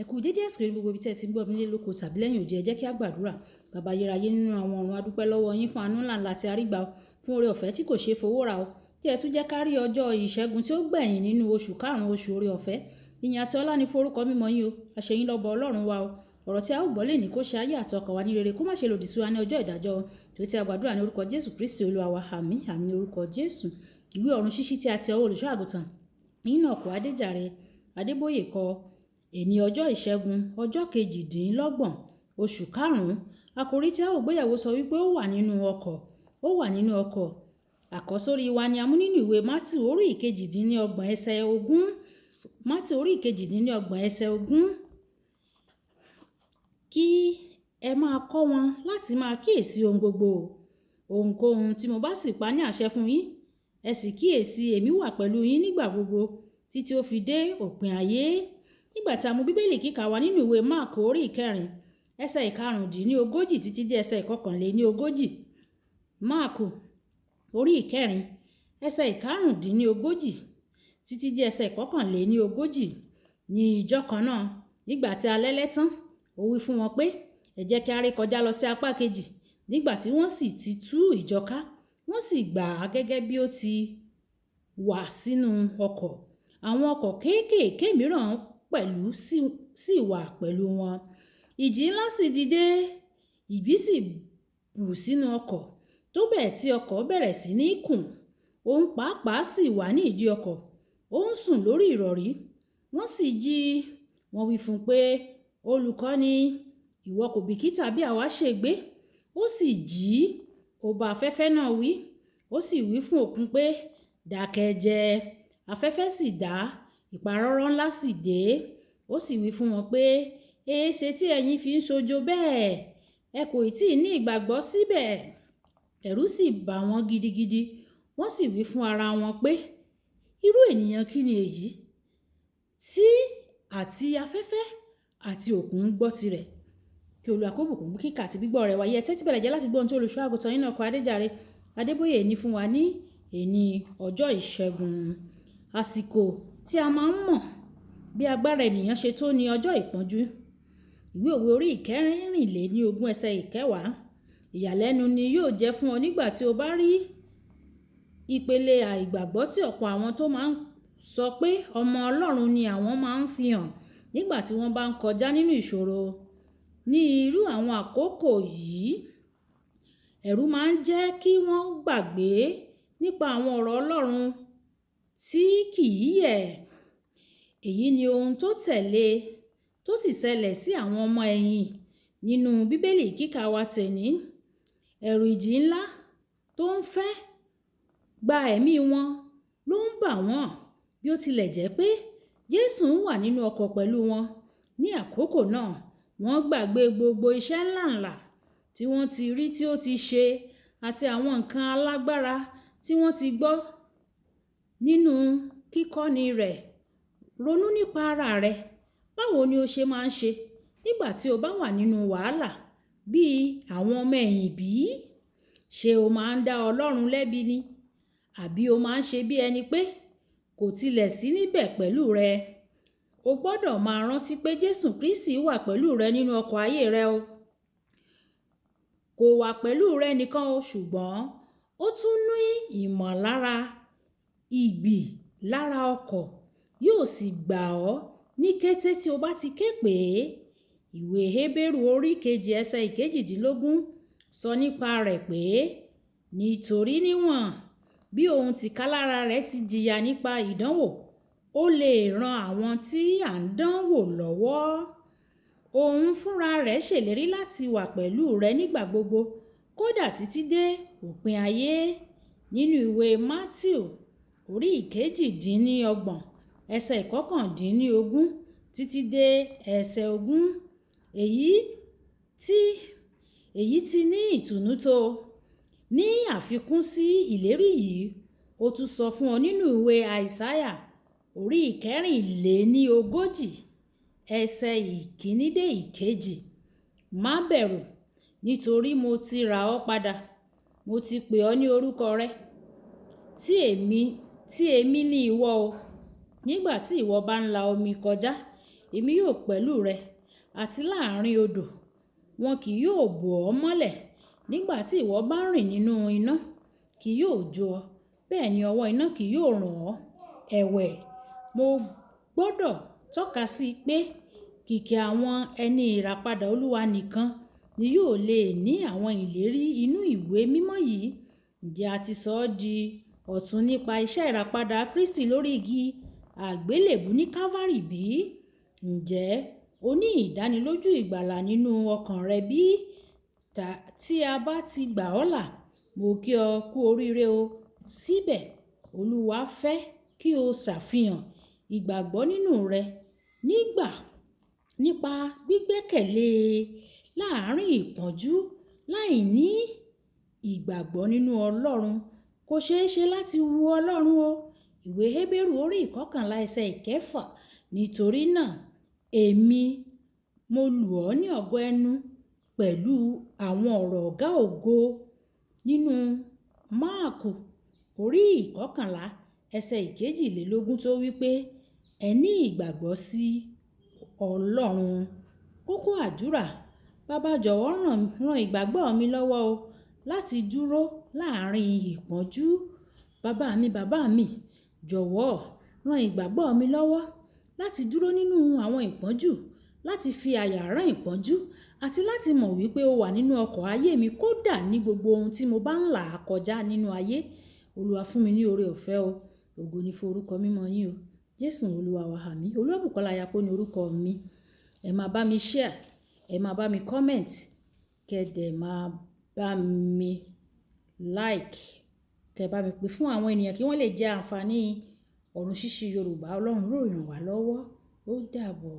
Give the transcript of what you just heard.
Ẹ kú dédé àsìkò yìí ní gbogbo ibi tí ẹ ti ń gbọ́ mi nílé lóko tàbí lẹ́yìn odi. Ẹ jẹ́ kí a gbàdúrà. Baba ayérayé nínú àwọn ọ̀run, a dúpẹ́ lọ́wọ́ yín fún àánú ńlá ńlá tí a rí gbà o, fún oore ọ̀fẹ́ tí kò ṣe é fowó ra o, tí ẹ tún jẹ́ ká rí ọjọ́ ìṣẹ́gun tí ó gbẹ̀yìn nínú oṣù karùn-ún, oṣù oore ọ̀fẹ́. Ìyìn àti ọlá ni fún orúkọ mímọ́ yín o. A ṣe yín lọ́ba Ọlọ́run wa o. Ọ̀rọ̀ tí a ó gbọ́ lónìí kó ṣe ayé àti ọkàn wa ní rere, kó má ṣe lòdì sí wa ní ọjọ́ ìdájọ́. Torí tí a gbàdúrà ní orúkọ Jésù Kristi Olúwa wa. Àmín, àmín ní orúkọ Jésù. Ìwé ọ̀run ṣíṣí tí a ti ọwọ́ olùṣọ́ àgùntàn Enoch Adéjàre Adébóyè kọ. Èní ọjọ́ ìṣẹ́gun, ọjọ́ kejìdínlọ́gbọ̀n, oṣù karùn-ún. Àkòrí tí a ó gbéyẹ̀wò sọ wípé ó wà nínú ọkọ̀, ó wà nínú ọkọ̀. Àkọ́sórí wa ni a mú nínú ìwé Mátíù orí ìkejìdínlọ́gbọ̀n ẹsẹ̀ 20. Mátíù orí ìkejìdínlọ́gbọ̀n ẹsẹ̀ 20. Kí ẹ máa kọ́ wọn láti máa kíyèsi ohun gbogbo. Ohunkóhun tí mo bá sì pa ní àṣẹ fún yín, ẹ sì kíyèsi, èmi wà pẹ̀lú yín nígbà gbogbo títí ó fi dé òpin ayé. Nígbà tí a mú Bíbélì kíkà wa nínú ìwé Máàkù orí ìkẹrin, ẹsẹ̀ ìkarùndínlógójì títí dé ẹsẹ̀ ìkọkànléníogójì. Máàkù orí ìkẹrin, ẹsẹ̀ ìkarùndínlógójì títí dé ẹsẹ̀ ìkọkànléníogójì. Ní ìjọ kan náà, nígbà tí alẹ́ lẹ́ tán, ó wí fún wọn pé, ẹ jẹ́ kí a rékọjá lọ sí apá kejì. Nígbà tí wọ́n sì ti tú ìjọ ká, wọ́n sì gbà á gẹ́gẹ́ bí ó ti wà sínú ọkọ̀. Àwọn ọkọ̀ kéékèèké mìíràn pẹ̀lú sì wà pẹ̀lú wọn. Ìjì ńlá sì dìde, ìgbì sì bù sínú ọkọ̀, tó bẹ́ẹ̀ tí ọkọ̀ bẹ̀rẹ̀ sí ní kùn. Òun pàápàá sì wà ní ìdí ọkọ̀, ó ń sùn lórí ìrọ̀rí. Wọ́n sì jí, wọ́n wí fún un pé, olùkọ́ni, ìwọ kò bìkítà bí àwa ṣe gbé. Ó sì jí, ó bá afẹ́fẹ́ náà wí, ó sì wí fún òkun pé, dákẹ́ jẹ́. Afẹ́fẹ́ sì dá, ìparọ́rọ́ ńlá sì dé. Ó sì wí fún wọn pé, èéṣe tí ẹ̀yin fi ń ṣojo bẹ́ẹ̀? Ẹ kò ì tí ì ní ìgbàgbọ́ síbẹ̀. Ẹ̀rù sì bà wọ́n gidigidi. Wọ́n sì wí fún ara wọn pé, irú ènìyàn kí ni èyí tí àti afẹ́fẹ́ àti òkun ń gbọ́ tirẹ̀? Kí Olúwa kó bùkún kíkà àti gbígbọ́ rẹ̀ wáyé. Ẹ tẹ́tí bẹ̀rẹ̀ jẹ́ láti gbọ́ ohun tí olùṣọ́ àgùntàn Enoch Adéjàre Adébóyè ní fún wa ní èní ọjọ́ ìṣẹ́gun. Àsìkò tí a máa ń mọ̀ bí agbára ènìyàn ṣe tó ní ọjọ́ ìpọ́njú. Ìwé òwe orí ìkẹrìnléníogún ẹsẹ̀ ìkẹwàá. Ìyàlẹ́nu ni yóò jẹ́ fún ọ nígbà tí o bá rí ìpele àìgbàgbọ́ tí ọ̀pọ̀ àwọn tó máa ń sọ pé ọmọ Ọlọ́run ni àwọn máa ń fi hàn nígbà tí wọ́n bá ń kọjá nínú ìṣòro. Ní irú àwọn àkókò yìí, ẹ̀rù máa ń jẹ́ kí wọ́n gbàgbé nípa àwọn ọ̀rọ̀ Ọlọ́run tí kì í yẹ̀. Èyí ni ohun tó tẹ̀lé tó sì ṣẹlẹ̀ sí àwọn ọmọ ẹ̀yìn nínú Bíbélì kíkà wa tẹ̀ní. Ẹ̀rù ìjì ńlá tó ń fẹ́ gba ẹ̀mí wọn ló ń bà wọ́n, bí ó tilẹ̀ jẹ́ pé Jésù ń wà nínú ọkọ̀ pẹ̀lú wọn. Ní àkókò náà, wọ́n gbàgbé gbogbo iṣẹ́ ńláǹlà tí wọ́n ti rí tí ó ti ṣe àti àwọn nǹkan alágbára tí wọ́n ti gbọ́ nínú kíkọ́ni rẹ̀. Ronú nípa ara rẹ. Báwo ni o ṣe máa ń ṣe nígbà tí o bá wà nínú wàhálà bí àwọn ọmọ ẹ̀yìn bí? Ṣé o máa ń dá Ọlọ́run lẹ́bi ni? Àbí o máa ń ṣe bí ẹni pé kò tilẹ̀ sí níbẹ̀ pẹ̀lú rẹ? O gbọ́dọ̀ máa rántí pé Jésù Kristi wà pẹ̀lú rẹ nínú ọkọ̀ ayé rẹ o. Kò wà pẹ̀lú rẹ nìkan o, ṣùgbọ́n ó tún ní ìmọ̀lára ìgbì lára ọkọ̀, yóò sì gbà ọ́ ní kété tí o bá ti ké pè é. Ìwé Hébérù orí kejì ẹsẹ̀ ìkejìdínlógún sọ nípa rẹ̀ pé, nítorí níwọ̀n bí òun tìkálára rẹ̀ ti jìyà nípa ìdánwò, ó lè ran àwọn tí à ń dánwò lọ́wọ́. Òun fúnra rẹ̀ ṣèlérí láti wà pẹ̀lú rẹ nígbà gbogbo, kódà títí dé òpin ayé. Nínú ìwé Mátíù orí ìkejìdínlọ́gbọ̀n ẹsẹ̀ ìkọkàndínlógún títí dé ẹsẹ̀ 20. Èyí tí ní ìtùnú tó. Ní àfikún sí ìlérí yìí, ó tún sọ fún ọ nínú ìwé Àìsáyà orí ìkẹrìnléníogójì ẹsẹ̀ ìkíní dé ìkejì. Má bẹ̀rù, nítorí mo ti rà ọ́ padà, mo ti pè ọ́ ní orúkọ rẹ. Tí èmi ni ìwọ o. Nígbà tí ìwọ bá ń la omi kọjá, èmi yóò pẹ̀lú rẹ, àti láàrin odò, wọn kì yóò bò ọ́ mọ́lẹ̀. Nígbà tí ìwọ bá ń rìn nínú iná, kì yóò jó ọ, bẹ́ẹ̀ ni ọwọ́ iná kì yóò ràn ọ́. Ẹ̀wẹ̀, mo gbọ́dọ̀ tọ́ka sí pé kìkì àwọn ẹni ìràpadà Olúwa nìkan ni yóò lè ní àwọn ìlérí inú ìwé mímọ́ yìí. Ǹjẹ́ a ti sọ ọ́ di ọ̀tun nípa iṣẹ́ ìràpadà Kristi lórí igi àgbélébùú ní Calvary bí? Ǹjẹ́ o ní ìdánilójú ìgbàlà nínú ọkàn rẹ bí? Tí a bá ti gbà ọ́ là, mo kí ọ kú oríire o. Síbẹ̀, Olúwa fẹ́ kí o ṣàfihàn ìgbàgbọ́ nínú rẹ nípa gbígbẹ́kẹ̀lé láàárín ìpọ́njú. Láìní ìgbàgbọ́ nínú Ọlọ́run, kò ṣe é ṣe láti wu Ọlọ́run o. Ìwé Hébérù orí 11 ẹsẹ̀ 6. Nítorí náà, èmi mo lù ọ́ ní ọ̀gọ ẹnu pẹ̀lú àwọn ọ̀rọ̀ ọ̀gá ògo nínú Máàkù orí 11 ẹsẹ̀ 22 tó wí pé, ẹ ní ìgbàgbọ́ sí Ọlọ́run. Kókó àdúrà. Baba jọ̀wọ́ ràn ìgbàgbọ́ mi lọ́wọ́ o láti dúró láàrin ìpọ́njú. Bàbá mi, bàbá mi, jọ̀wọ́ ràn ìgbàgbọ́ mi lọ́wọ́ láti dúró nínú àwọn ìpọ́njú, láti fi àyà rán ìpọ́njú, àti láti mọ̀ wípé o wà nínú ọkọ̀ ayé mi kódà ní gbogbo ohun tí mo bá ń là kọjá nínú ayé. Olúwa fún mi ní oore ọ̀fẹ́ o. Ògo ni fún orúkọ mímọ́ yín o. Jésù Olúwa wa, àmín. Olúwabùkọ́lá Ayapó ni orúkọ mi. Ẹ máa bá mi share, ẹ máa bá mi comment, kẹ́ dẹ̀ máa bá mi like, kẹ́ bá mi pín fún àwọn ènìyàn kí wọ́n lè jẹ àǹfààní ọ̀run ṣíṣí Yorùbá. Ọlọ́run yóò ràn wá lọ́wọ́. Ó dàbọ̀.